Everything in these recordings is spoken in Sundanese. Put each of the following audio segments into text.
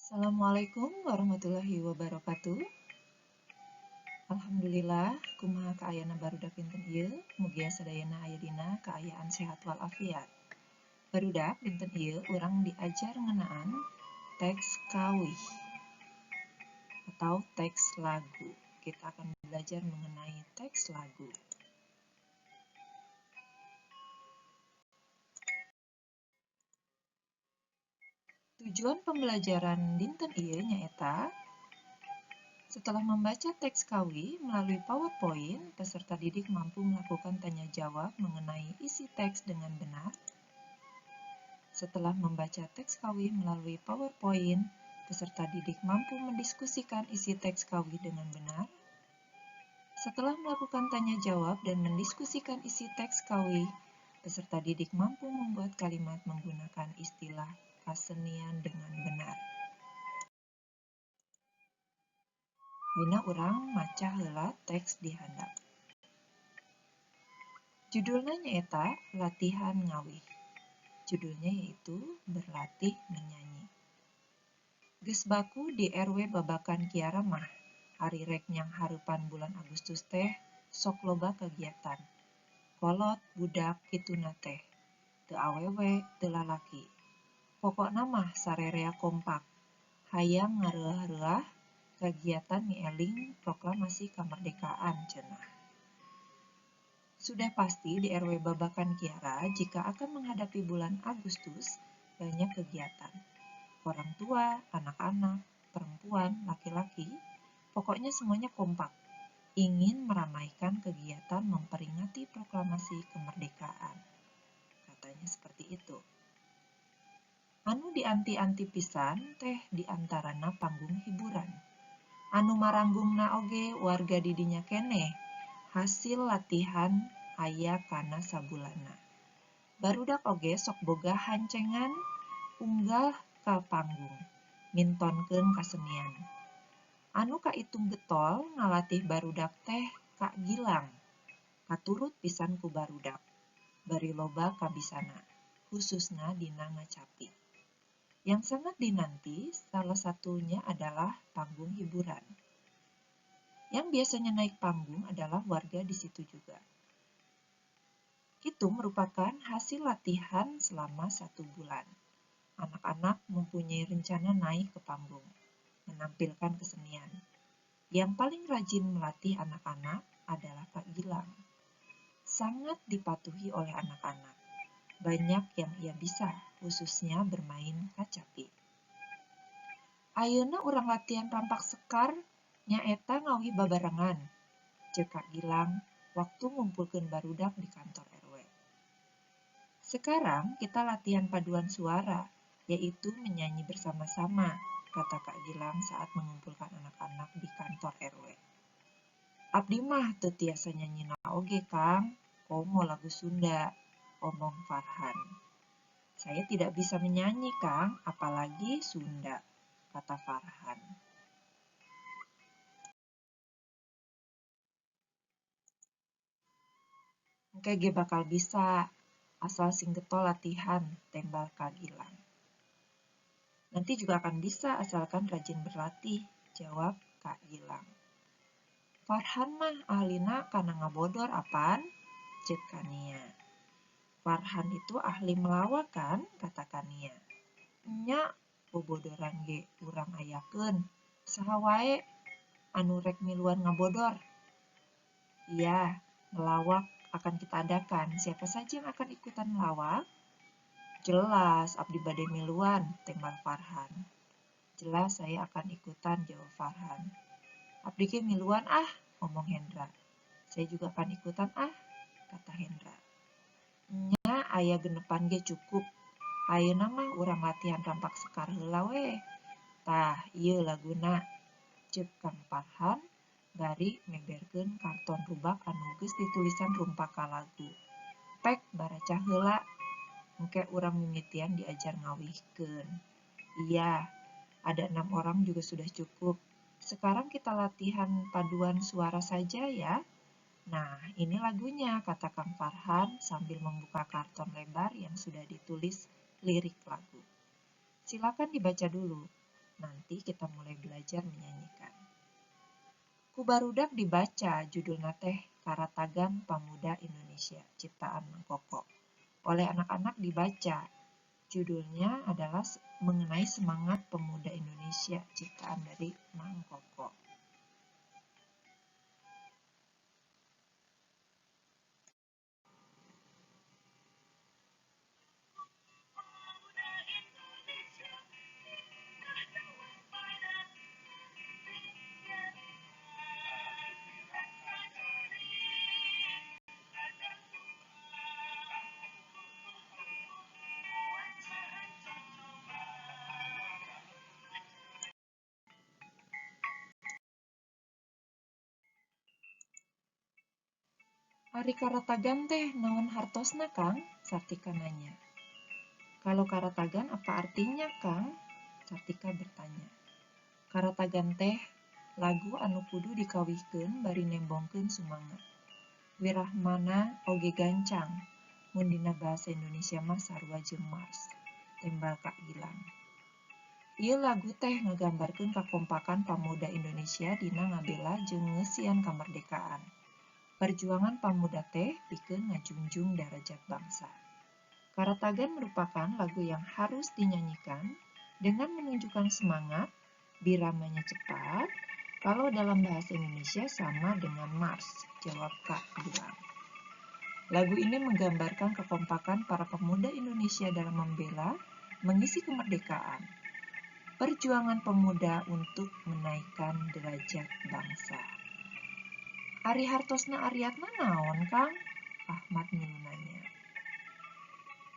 Assalamualaikum warahmatullahi wabarakatuh. Alhamdulillah, kumaha kaayaan barudak dinten ieu, mugia sadayana aya dina kaayaan sehat walafiat. Barudak dinten ieu urang diajar ngeunaan teks kawih atau teks lagu. Kita akan belajar mengenai teks lagu. Tujuan pembelajaran dinten ieu nyaeta setelah membaca teks kawih melalui PowerPoint, peserta didik mampu melakukan tanya jawab mengenai isi teks dengan benar. Setelah membaca teks kawih melalui PowerPoint, peserta didik mampu mendiskusikan isi teks kawih dengan benar. Setelah melakukan tanya jawab dan mendiskusikan isi teks kawih, peserta didik mampu membuat kalimat menggunakan istilah kasenian dengan benar. Ayeuna urang maca heula teks di handap. Judulna nyaeta Latihan Ngawih. Judulnya yaitu Berlatih Menyanyi. Geus baku di RW Babakan Kiara mah, ari rek nyanghareupan bulan Agustus teh sok loba kagiatan. Kolot, budak, kituna teh. Teu awewe, teu lalaki. Pokokna mah sarerea kompak, hayang ngareuah-reuah kagiatan mieling proklamasi kamerdekaan cenah. Sudah pasti di RW Babakan Kiara jika akan menghadapi bulan Agustus banyak kegiatan. Orang tua, anak-anak, perempuan, laki-laki, pokoknya semuanya kompak. Ingin meramaikan kegiatan memperingati proklamasi kemerdekaan. Katanya seperti itu. Anu dianti-anti pisan teh diantarana panggung hiburan. Anu maranggungna oge warga didinya keneh, hasil latihan aya kana sabulanna. Barudak oge sok boga hancengan unggah ka panggung, mintonkeun kasenian. Anu kaitung getol ngalatih barudak teh Kak Gilang, katurut pisan ku barudak, bari loba kabisana, khususna dina ngacapi. Yang sangat dinanti salah satunya adalah panggung hiburan. Yang biasanya naik panggung adalah warga di situ juga. Itu merupakan hasil latihan selama 1 bulan. Anak-anak mempunyai rencana naik ke panggung, menampilkan kesenian. Yang paling rajin melatih anak-anak adalah Kak Gilang. Sangat dipatuhi oleh anak-anak. Banyak yang ia bisa, khususnya bermain kacapi. Ayeuna urang latihan rampak sekar, nyaeta ngawih babarengan. Ceuk Kak Gilang waktu ngumpulkeun barudak di kantor RW. Sekarang kita latihan paduan suara, yaitu menyanyi bersama-sama, kata Kak Gilang saat mengumpulkan anak-anak di kantor RW. Abdi mah teu tiasa nyanyina oge, Kang, komo lagu Sunda, omong Farhan. Saya tidak bisa menyanyi, Kang, apalagi Sunda, kata Farhan. Engke ge bakal bisa, asal sing getol latihan, tembal Kak Gilang. Nanti juga akan bisa asalkan rajin berlatih, jawab Kak Gilang. Farhan mah ahlina kana ngabodor apan? Ceuk Kania. Farhan itu ahli melawak kan, kata Kania. Nya, bobodoran ge urang ayakeun, saha wae anu rek miluan ngabodor. Iya, melawak akan kita adakan. Siapa saja yang akan ikutan melawak? Jelas, abdi bade miluan, tembal Farhan. Jelas saya akan ikutan, jawab Farhan. Abdi ge miluan ah, omong Hendra. Saya juga akan ikutan ah, kata Hendra. Nya aya genepan ge cukup. Ayeuna mah urang latihan rampak sekar heula we. Tah, ieu laguna. Ceuk Kang Farhan bari meberkeun karton rubak anu geus ditulisan rumpaka lagu. Pek baraca heula. Engke urang mimitian diajar ngawihkeun. Iya, ada 6 orang juga sudah cukup. Sekarang kita latihan paduan suara saja ya. Nah, ini lagunya, kata Kang Farhan sambil membuka karton lebar yang sudah ditulis lirik lagu. Silakan dibaca dulu. Nanti kita mulai belajar menyanyikan. Ku barudak dibaca judulna teh Karatagan Pamuda Indonesia ciptaan Mang Koko. Oleh anak-anak dibaca, judulnya adalah mengenai semangat pemuda Indonesia ciptaan dari Mang Koko. Ari karatagan teh naon hartosna, Kang? Sartika nanya. Kalau karatagan apa artinya, Kang? Sartika bertanya. Karatagan teh lagu anu kudu dikawihkeun bari nembongkeun sumanget. Wirahmana oge gancang, mun dina bahasa Indonesia mah sarua jeung mars, tembal Kak Gilang. Ieu lagu teh ngagambarkeun kakompakan pamuda Indonesia dina ngabela jeung ngeusian kamerdekaan. Perjuangan pamuda teh pikeun ngajunjung darajat bangsa. Karatagan merupakan lagu yang harus dinyanyikan dengan menunjukkan semangat, biramanya cepat, kalau dalam bahasa Indonesia sama dengan mars, jawab Kak Gilang. Lagu ini menggambarkan kekompakan para pemuda Indonesia dalam membela, mengisi kemerdekaan, perjuangan pemuda untuk menaikkan derajat bangsa. Ari hartosna ariatna naon, Kang? Ahmad ngilu nanya.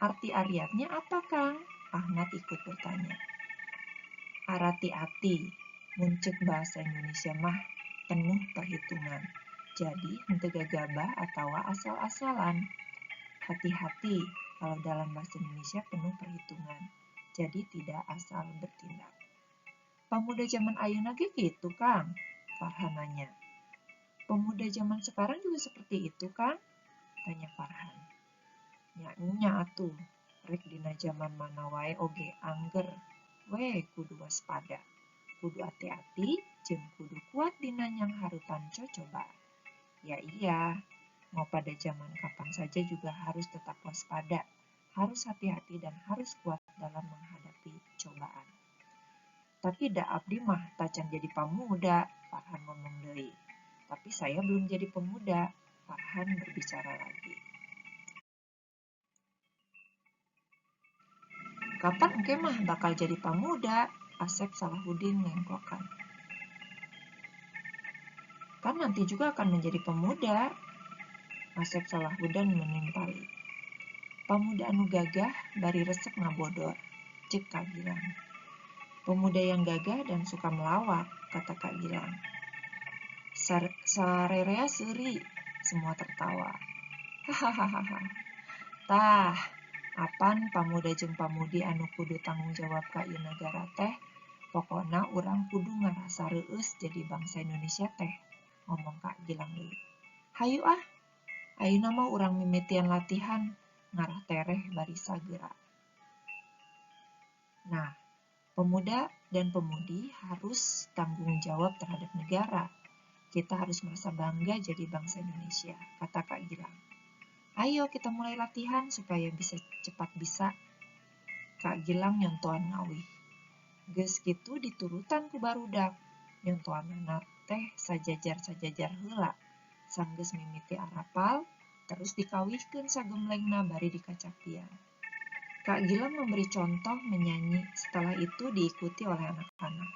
Arti ariatnya apa, Kang? Ahmad ikut bertanya. Arati-ati, mun ceuk bahasa Indonesia mah penuh perhitungan. Jadi henteu gagabah atawa asal-asalan. Hati-hati, kalau dalam bahasa Indonesia penuh perhitungan. Jadi tidak asal bertindak. Pamuda zaman ayeuna ge kitu, Kang? Farhan nanya. Pemuda zaman sekarang juga seperti itu, Kang? Tanya Farhan. Nya nya atuh, rek dina zaman mana wae oge angger we kudu waspada. Kudu ati-ati jeung kudu kuat dina nyanghareupan cocobaan. Ya iya, mau pada zaman kapan saja juga harus tetap waspada, harus hati-hati dan harus kuat dalam menghadapi cobaan. Tapi da abdi mah tacan jadi pamuda, Farhan ngomong deui. Tapi saya belum jadi pemuda, Farhan berbicara lagi. Kapan engke mah bakal jadi pamuda? Asep Salahuddin ngengklokan. Kan nanti juga akan menjadi pemuda, Asep Salahuddin menimpali. Pamuda anu gagah bari resep ngabodor, ceuk Kak Gilang. Pemuda yang gagah dan suka melawak, kata Kak Gilang. Sarerea seuri, semua tertawa. Hahaha. Tah, apan pamuda jeung pamudi anu kudu tanggung jawab ka ieu nagara teh, pokona urang kudu ngarasa reueus jadi bangsa Indonesia teh, ngomong Kak Gilang deui. Hayu ah, ayeuna mah urang mimitian latihan, ngarah tereh bari sagera. Nah, pemuda dan pemudi harus tanggung jawab terhadap negara. Kita harus merasa bangga jadi bangsa Indonesia, kata Kak Gilang. Ayo kita mulai latihan supaya bisa cepat bisa. Kak Gilang nyontoan ngawih. Geus kitu diturutan ku barudak. Nyontoanana teh sajajar-sajajar heula. Sanggeus mimiti arapal, terus dikawihkeun sagemblengna bari dikacapian. Kak Gilang memberi contoh menyanyi, setelah itu diikuti oleh anak-anak.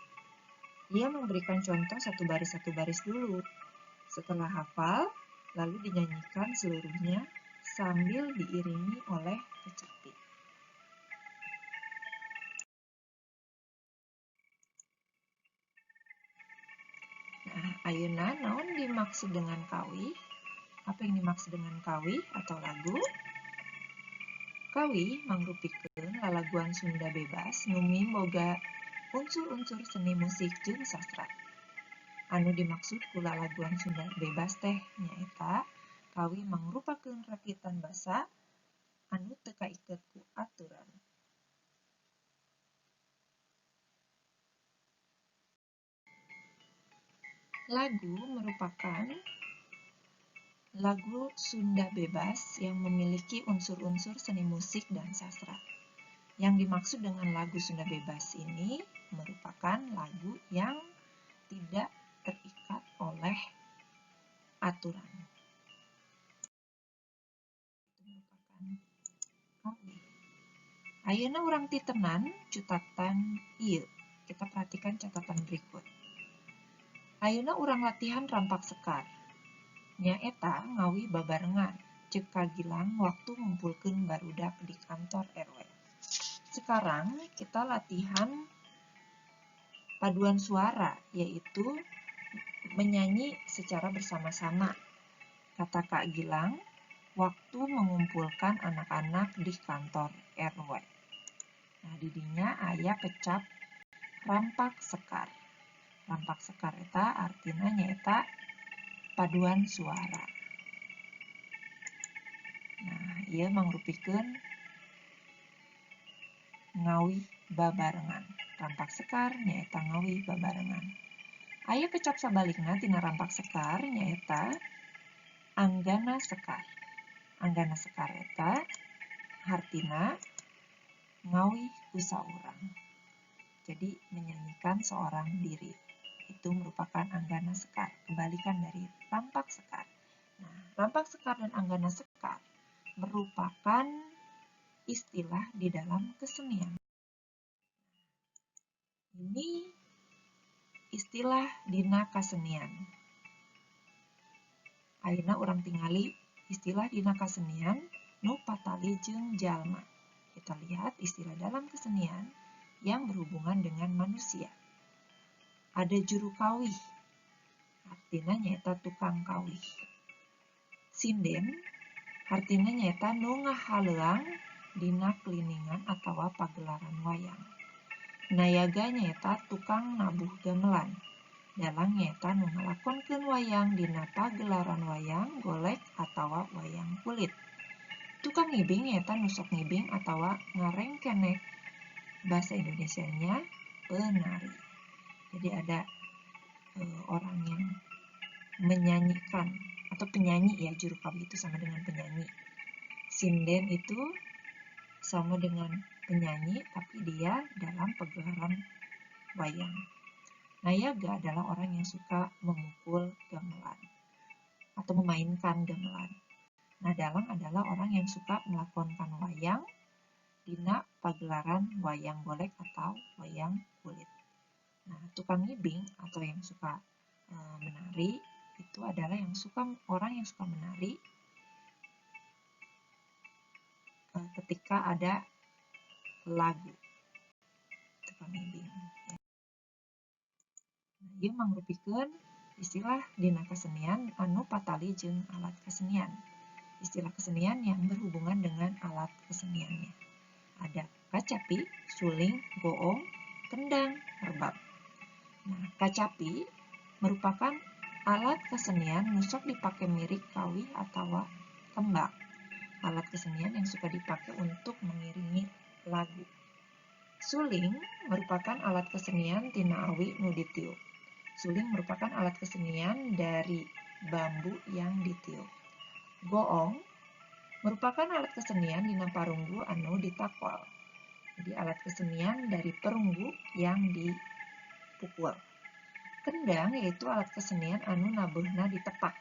Ia memberikan contoh satu baris dulu. Setelah hafal, lalu dinyanyikan seluruhnya sambil diiringi oleh kecapi. Nah, ayeuna naon dimaksud dengan kawih? Apa yang dimaksud dengan kawih atau lagu? Kawih mangrupikeun lalaguan Sunda bebas nu miboga unsur-unsur seni musik jeung sastra. Anu dimaksud ku lalaguan Sunda bebas teh nyaeta kawih mangrupakeun rakitan basa anu teu kaiket ku aturan. Lagu merupakan lagu Sunda bebas yang memiliki unsur-unsur seni musik dan sastra. Yang dimaksud dengan lagu Sunda bebas ini merupakan lagu yang tidak terikat oleh aturan. Itu merupakan kawih. Ayeuna urang titenan cutatan ieu. Kita perhatikan catatan berikut. Ayeuna urang latihan rampak sekar. Nyaeta ngawih babarengan, ceuk Ka Gilang waktu ngumpulkeun barudak di kantor RW. Sekarang kita latihan paduan suara, yaitu menyanyi secara bersama-sama. Kata Kak Gilang, waktu mengumpulkan anak-anak di kantor RW. Nah, didinya aya kecap rampak sekar. Rampak sekar eta artina nyaeta paduan suara. Nah, ieu mangrupikeun ngawih babarengan. Rampak sekar nyaeta ngawih babarengan. Aya kecap sabalikna tina rampak sekar nyaeta anggana sekar. Anggana sekar eta hartina ngawih ku saurang. Jadi menyanyikan seorang diri. Itu merupakan anggana sekar, kebalikan dari rampak sekar. Nah, rampak sekar dan anggana sekar merupakan istilah di dalam kesenian. Ini istilah dina kasenian. Ayeuna urang tingali istilah dina kasenian nu patali jeung jalma. Kita lihat istilah dalam kesenian yang berhubungan dengan manusia. Ada juru kawih, artinya nyaeta tukang kawih. Sinden, artinya nyaeta nu ngahaleuang dina kliningan atawa pagelaran wayang. Nayaga nyaeta tukang nabuh gamelan. Dalang nyaeta nu ngalakonkeun wayang dina pagelaran wayang golek atawa wayang kulit. Tukang ngibing nyaeta nu sok ngibing atawa ngarengkenek, bahasa Indonesianya penari. Jadi ada orang yang menyanyikan atau penyanyi ya, juru kawih itu sama dengan penyanyi. Sinden itu sama dengan penyanyi tapi dia dalam pagelaran wayang. Nayaga adalah orang yang suka memukul gamelan atau memainkan gamelan. Nah, dalang adalah orang yang suka melakonkan wayang dina pagelaran wayang golek atau wayang kulit. Nah, tukang ngibing atau yang suka menari itu adalah orang yang suka menari ketika ada lagu. Tukang ngibing. Nah, ieu mangrupikeun istilah dina kesenian anu patali jeung alat kesenian. Istilah kesenian yang berhubungan dengan alat keseniannya. Ada kacapi, suling, goong, kendang, rebab. Nah, kacapi merupakan alat kesenian nu sok dipake miring kawih atau tembang. Alat kesenian yang suka dipakai untuk mengiringi lagu. Suling merupakan alat kesenian tina awi nu ditiup. Suling merupakan alat kesenian dari bambu yang ditiup. Goong merupakan alat kesenian dina parunggu anu ditakol. Jadi alat kesenian dari perunggu yang dipukul. Kendang yaitu alat kesenian anu nabuhna ditepak.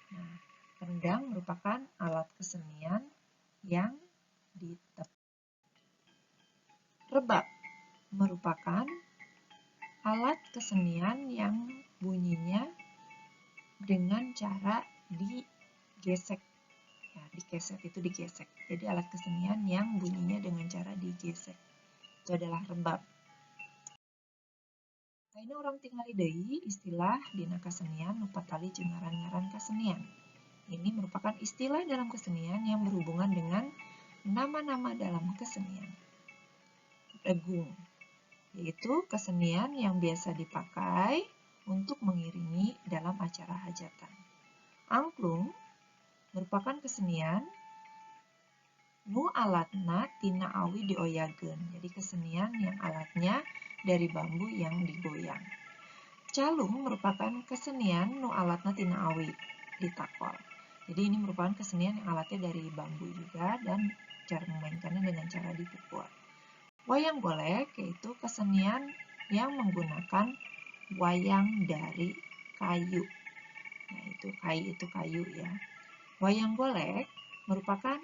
Nah, kendang merupakan alat kesenian yang ditepak. Rebab merupakan alat kesenian yang bunyinya dengan cara digesek. Ya, dikeset itu digesek. Jadi alat kesenian yang bunyinya dengan cara digesek. Itu adalah rebab. Ayeuna urang tingali deui istilah dina kasenian nu patali jeung ngaran-ngaran kasenian. Ini merupakan istilah dalam kesenian yang berhubungan dengan nama-nama dalam kesenian. Degung, yaitu kesenian yang biasa dipakai untuk mengiringi dalam acara hajatan. Angklung merupakan kesenian nu alatna tina awi dioyageun. Jadi kesenian yang alatnya dari bambu yang digoyang. Calung merupakan kesenian nu alatna tina awi ditakol. Jadi ini merupakan kesenian yang alatnya dari bambu juga dan cara memainkannya dengan cara dipukul. Wayang golek yaitu kesenian yang menggunakan wayang dari kayu. Nah, itu kai itu kayu ya. Wayang golek merupakan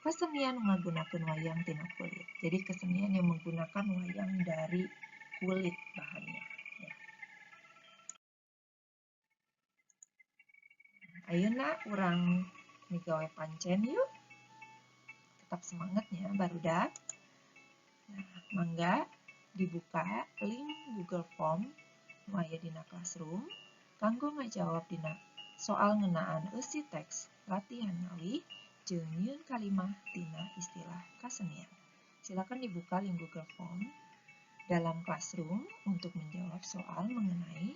kesenian menggunakan wayang tina kulit. Jadi kesenian yang menggunakan wayang dari kulit bahannya. Ya. Ayeuna urang migawe pancen yuk. Tetap semangatnya barudak. Nah, mangga dibuka link Google Form nu aya dina Classroom kanggo ngajawab dina soal ngeunaan eusi teks latihan ngawih jeung nyieun kalimah tina istilah kasenian. Silakan dibuka link Google Form dalam Classroom untuk menjawab soal mengenai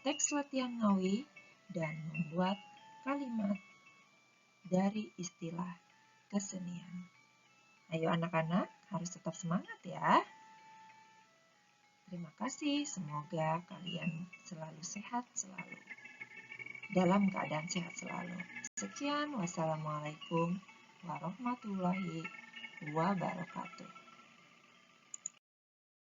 teks latihan ngawih dan membuat kalimat dari istilah kesenian. Ayo anak-anak, harus tetap semangat ya. Terima kasih, semoga kalian selalu sehat selalu. Dalam keadaan sehat selalu. Sekian, wassalamualaikum warahmatullahi wabarakatuh.